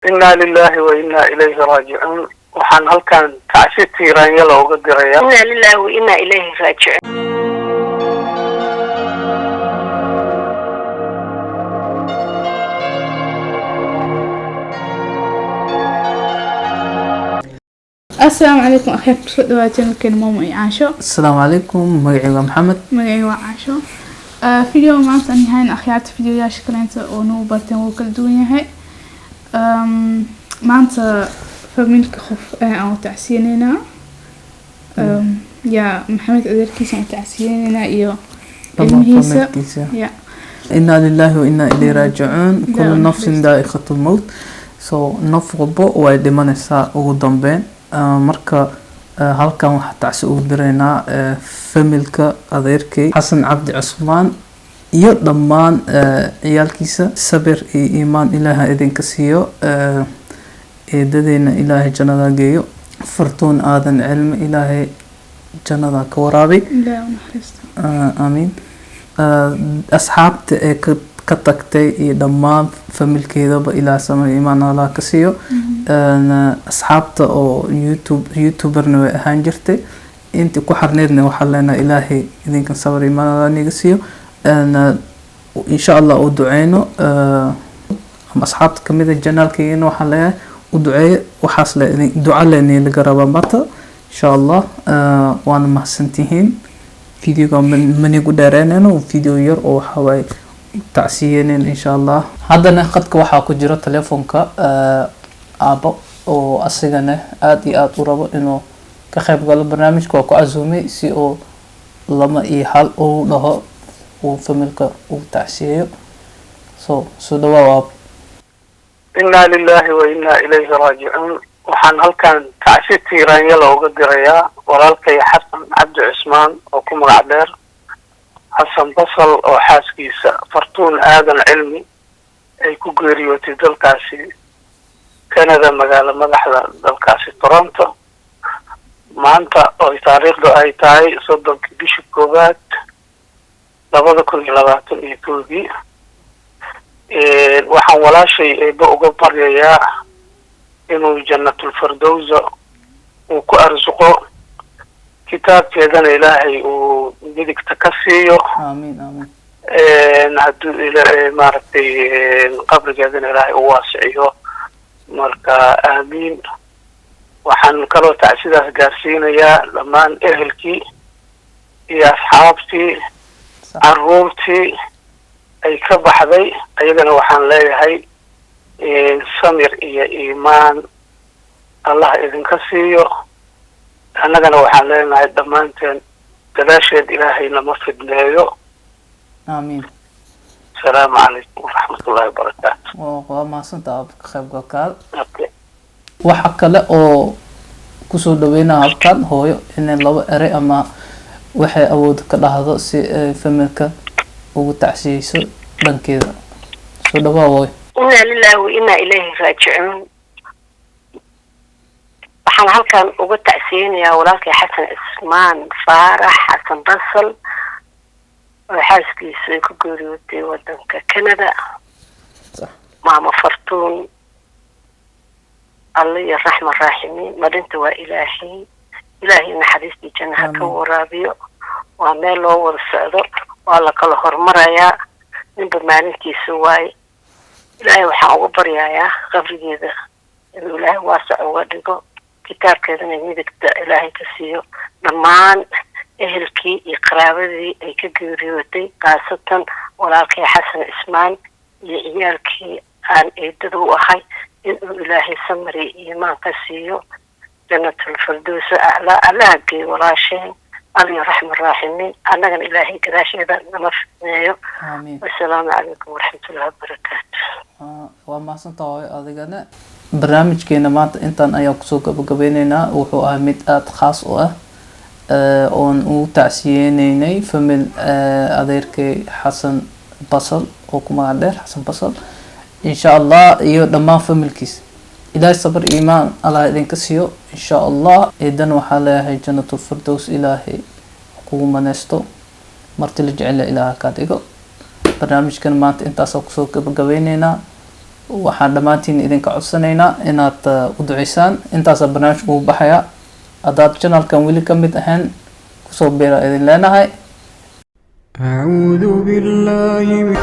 Inna lillahi wa inna ilayhi raajicuun. Waxaan halkan tacsi tiiraanya looga dirayaa. Inna lillahi wa inna ilayhi raajicuun. Asalaamu calaykum akhyar, kusoo dhawaad channelkeena Momo iyo Caasho. Asalaamu calaykum, magacayga waa Maxamed. Magacayga waa Caasho. Video maanta aan yahayn akhyaarta videoyaasha kaleenta oo nagu barteen wuu kala duwan yahay. Maanta familka qof aan u tacsiyeyneynaa, ya Maxamed adeerkiisa aan u tacsiyeyneynaa iyo dhammaan ilmihiisa. Familkiisa. Ya. Inaa lillahi wa inaa ilayhi raajicuun. Kullu Ilaahu nafsin naxariisto. daa'iqatu lmowt, so naf walbo way dhimanaysaa ugu dambeyn. Marka halkan waxaa tacsi ugu diraynaa familka adeerkay Xasan Cabdi Cusmaan iyo dhammaan ciyaalkiisa. Sabir iyo iimaan Ilaaha idinka siiyo. Eedadeena Ilaahay jannada geeyo. Fartuun Aadan Cilmi Ilaahay jannada ka waraabi. Ilaahu naxariisto. Aamiin. Asxaabta ee ka tagtay iyo dhammaan familkeedaba Ilaah samir iimaan Allah ka siiyo. Asxaabta oo YouTube youtuberna way ahaan jirtay, intii ku xarneydna waxaa leenahay Ilaahay idinkan sabir iimaan Allah niga siiyo. Insha Allah u duceyno. Ama asxaabta kamid a janaalkeygana waxaa leeyahay u duceeya, waxaas le duca leni laga rabaa maanta insha Allah. Waana mahadsantihiin. Videoga manigu dheereynayno, video yar oo waxaa waaye tacsiyeynayno insha Allah. Haddana khadka waxaa ku jira telefoonka aabbo oo asigana aada iyo aada u rabo inuu ka qayb galo barnaamijka. Waa ku casuumay si uu lama iyo hal uu dhaho, uu familka uu tacsiyeeyo. So soo dhawaa aabo. Inna lillahi wa inna ilayhi raajicuun. Waxaan halkan tacsi tiiraanya looga dirayaa walaalkay Xasan Cabdi Cusmaan oo ku magac dheer Xasan Basal, oo xaaskiisa Fartuun Aadan Cilmi ay ku geeriyootay dalkaasi Canada, magaalo madaxda dalkaasi Toronto, maanta oo taariikhdu ay tahay 30-kii bishii koowaad 2021-kii. Waxaan walaashay Eebbe uga baryayaa inuu Jannatulfardowsa uu ku arsuqo, kitaabkeedana Ilaahay uu midigta ka siiyo. Aamiin, aamiin. Hadduu maaragtay qabrigeedana Ilaahay u waasiciyo. Marka aamiin. Waxaan kaloo tacsidaas gaarsiinayaa dhammaan ehelkii iyo asxaabtii, caruurtii ay ka baxday. Ayagana waxaan leeyahay samir iyo iimaan Allah idinka siiyo. Annagana waxaan leenahay dhammaanteen gadaasheed Ilaahay nama fidneeyo. Aamiin. Asalaamu calaykum waraxmatullahi wabarakaatu. Waa mahadsantaa aabo ka qaybgalkaada. Okay. Waxa kale oo kusoo dhaweynaya halkan hooyo inay laba erey ama waxay awood ka dhahdo si ay familka ugu tacsiyeyso dhankeeda. Soo dhawaa hooyo. Inna lillahi wa inna ilayhi raajicuun. Waxaan halkan uga tacsiyeynayaa walaalkay Xasan Cismaan Faarax, Xasan Basal, oo xaaskiisa ay ku geeriyootay wadanka Canada. Maama Fartuun, Alla iyo raxma raaximiin, marinta waa Ilaahay. Ilaahay naxariistii janna ha ka Amiin. waraabiyo. Waa meel loo wada socdo, waa la kala hormarayaa, ninba maalintiisa waaye. Ilaahay waxaan uga baryayaa qabrigeeda inuu Ilaahay waasac uga dhigo, kitaabkeedana midigta Ilaahay ka siiyo. Dhammaan ehelkii iyo qaraabadii ay ka geeriyootay, khaasatan walaalkay Xasan Cismaan iyo ciyaalkii aan eedada u ahay, inuu Ilaahay samari iyo iimaan ka siiyo, Jannatulfirdowsa aclaa Allaha geeyo walaasheen. Aliyo raxma raaximiin, annagana Ilaahay gadaasheeda nama fidneeyo. Aamiin. Wasalaamu calaykum waraxmatullahi wabarakaatu. Waa mahadsantaa hooyo adigana. Barnaamijkeena maanta intaan ayaan kusoo gabagabeyneynaa. Wuxuu ahaa mid aada khaas u ah oon ugu tacsiyeyneynay famil adeerkay Xasan Basal oo ku magac dheer Xasan Basal insha Allah, iyo dhammaan familkiis. Ilaahay sabr iimaan Allah idinka siiyo insha Allah. Eedan waxaa leeyahay Jannatulfirdows Ilaahay kugu maneysto, marti la jecel Ilaaha kaa dhigo. Barnaamijkan maanta intaasaan kusoo gabagabeyneynaa. Waxaan dhammaantiin idinka codsanaynaa inaad u duceysaan. Intaasaa barnaamijku u baxaya. Haddaad channelkan weli ka mid ahayn, kusoo biira idin leenahay. أعوذ بالله من